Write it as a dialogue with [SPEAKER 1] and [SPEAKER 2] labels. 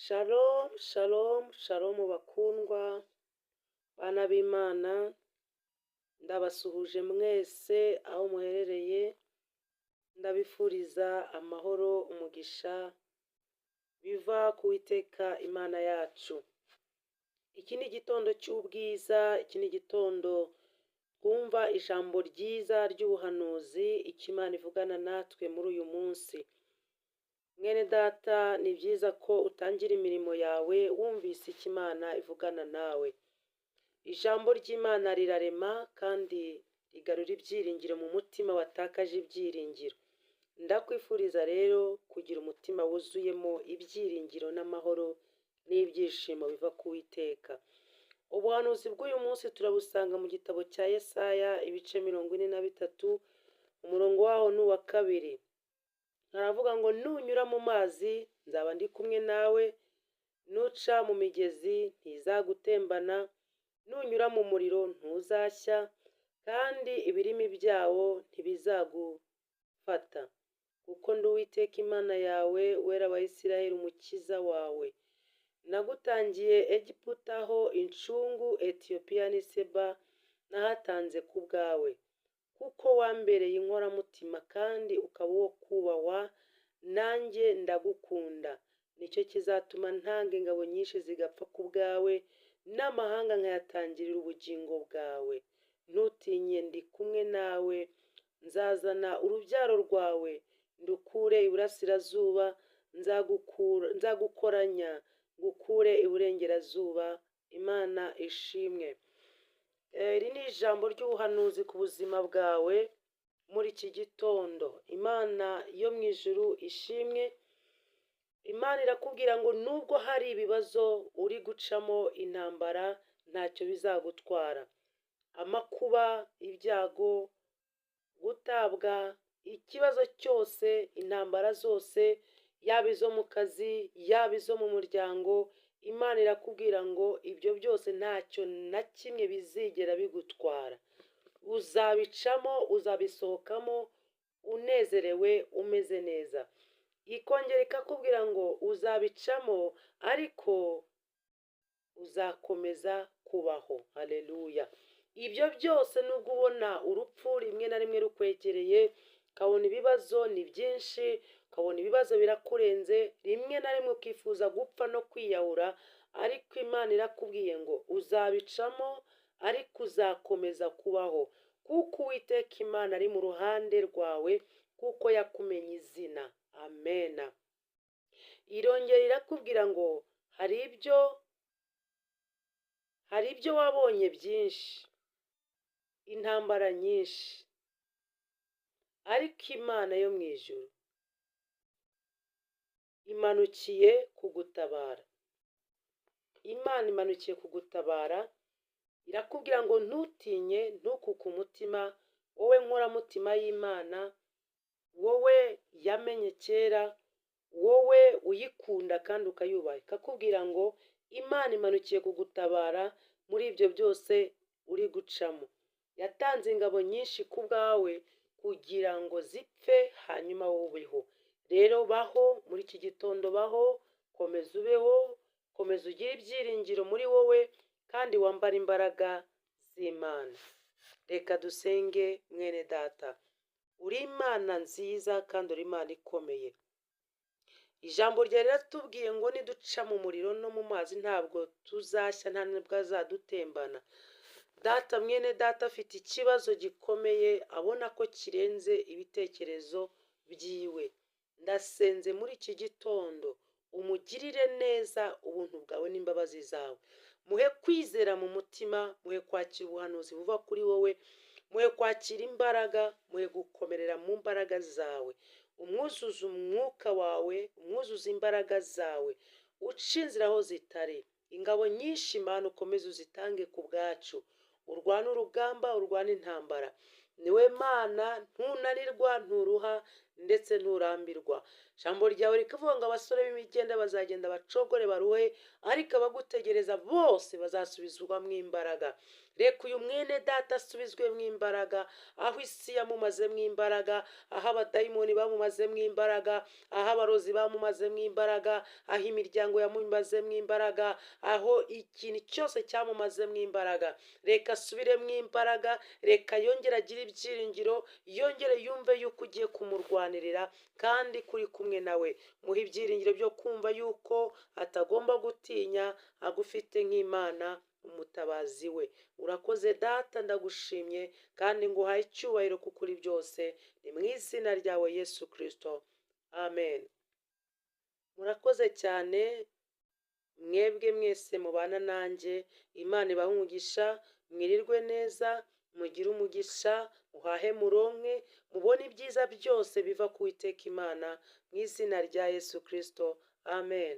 [SPEAKER 1] Shalom, shalom, shalom bakundwa, bana b'Imana, ndabasuhuje mwese aho muherereye, ndabifuriza amahoro, umugisha biva ku Uwiteka Imana yacu. Iki ni igitondo cy'ubwiza, iki ni igitondo twumva ijambo ryiza ry'ubuhanuzi, icyo Imana ivugana natwe muri uyu munsi. Mwene data, ni byiza ko utangira imirimo yawe wumvise icyo Imana ivugana nawe. Ijambo ry'Imana rirarema kandi rigarura ibyiringiro mu mutima watakaje ibyiringiro. Ndakwifuriza rero kugira umutima wuzuyemo ibyiringiro n'amahoro n'ibyishimo biva ku Uwiteka. Ubuhanuzi bw'uyu munsi turabusanga mu gitabo cya Yesaya, ibice 43, umurongo waho ni uwa 2. Haravuga ngo: "Nunyura mu mazi, nzaba ndi kumwe nawe, nuca mu migezi, ntizagutembana, nunyura mu muriro, ntuzashya, kandi ibirimi byawo ntibizagufata. Kuko ndi Uwiteka Imana yawe, Uwera wa Isiraheli, Umukiza wawe. Nagutangiye Egiputa ho incungu, Etiyopiya n'i Seba nahatanze ku bwawe. Kuko wambereye inkoramutima kandi ukaba uwo kubahwa, nanjye ndagukunda. Nicyo kizatuma ntanga ingabo nyinshi zigapfa ku bwawe, n'amahanga nkayatangirira ubugingo bwawe. Ntutinye, ndi kumwe nawe, nzazana urubyaro rwawe ndukure iburasirazuba, nzagukoranya ngukure iburengerazuba." Imana ishimwe. Iri ni ijambo ry'ubuhanuzi ku buzima bwawe muri iki gitondo. Imana yo mu ijuru ishimwe. Imana irakubwira ngo nubwo hari ibibazo uri gucamo, intambara, ntacyo bizagutwara. Amakuba, ibyago, gutabwa, ikibazo cyose, intambara zose, yaba izo mu kazi, yaba izo mu muryango, Imana irakubwira ngo ibyo byose ntacyo na kimwe bizigera bigutwara. Uzabicamo, uzabisohokamo unezerewe, umeze neza. Ikongera ikakubwira ngo uzabicamo, ariko uzakomeza kubaho. Haleluya! Ibyo byose, nubwo ubona urupfu rimwe na rimwe rukwegereye, ukabona ibibazo ni byinshi, ukabona ibibazo birakurenze, rimwe na rimwe ukifuza gupfa no kwiyahura, ariko Imana irakubwiye ngo uzabicamo, ariko uzakomeza kubaho, kuko Uwiteka Imana ari mu ruhande rwawe, kuko yakumenye izina. Amena. Irongera irakubwira ngo hari ibyo wabonye byinshi, intambara nyinshi, ariko Imana yo mu ijuru imanukiye kugutabara. Imana imanukiye kugutabara, irakubwira ngo ntutinye, ntukuke umutima, wowe nkoramutima y'Imana, wowe yamenye kera, wowe uyikunda kandi ukayubaha. Ikakubwira ngo Imana imanukiye kugutabara muri ibyo byose uri gucamo. Yatanze ingabo nyinshi ku bwawe kugira ngo zipfe, hanyuma wowe ubeho. Rero baho muri iki gitondo, baho, komeza ubeho, komeza ugire ibyiringiro muri wowe kandi wambare imbaraga z'Imana. Reka dusenge. Mwene data, uri Imana nziza kandi uri Imana ikomeye. Ijambo ryawe riratubwiye ngo niduca mu muriro no mu mazi, ntabwo tuzashya, nta nubwo azadutembana. Data, mwene data afite ikibazo gikomeye, abona ko kirenze ibitekerezo byiwe. Ndasenze muri iki gitondo, umugirire neza, ubuntu bwawe n'imbabazi zawe. Muhe kwizera mu mutima, muhe kwakira ubuhanuzi buva kuri wowe, muhe kwakira imbaraga, muhe gukomerera mu mbaraga zawe. Umwuzuze umwuka wawe, umwuzuze imbaraga zawe, uce inzira aho zitari. Ingabo nyinshi, Imana, ukomeze uzitange ku bwacu. Urwane urugamba, urwane intambara. Niwe Mana, ntunanirwa, nturuha ndetse nturambirwa. Ijambo ryawe rikavuga ngo abasore b'imigenda bazagenda bacogore baruhe, ariko abagutegereza bose bazasubizwamo imbaraga. Reka uyu mwene data asubizwemo imbaraga, aho isi yamumazemo imbaraga, aho abadayimoni bamumazemo imbaraga, aho abarozi bamumazemo imbaraga, aho imiryango yamumazemo imbaraga, aho ikintu cyose cyamumazemo imbaraga. Reka asubiremo imbaraga, reka yongere agire ibyiringiro, yongere yumve yuko ugiye kumurwanirira kandi kuri kumwe nawe. Muhe ibyiringiro byo kumva yuko atagomba gutinya, agufite nk'Imana umutabazi we. Urakoze Data, ndagushimye kandi nguhaye icyubahiro kuko uri byose. Ni mu izina ryawe Yesu Kirisito, amen. Murakoze cyane mwebwe mwese mubana nanjye. Imana ibahe umugisha, mwirirwe neza, mugire umugisha, muhahe muronke, mubone ibyiza byose biva ku Uwiteka Imana, mu izina rya Yesu Kirisito, amen.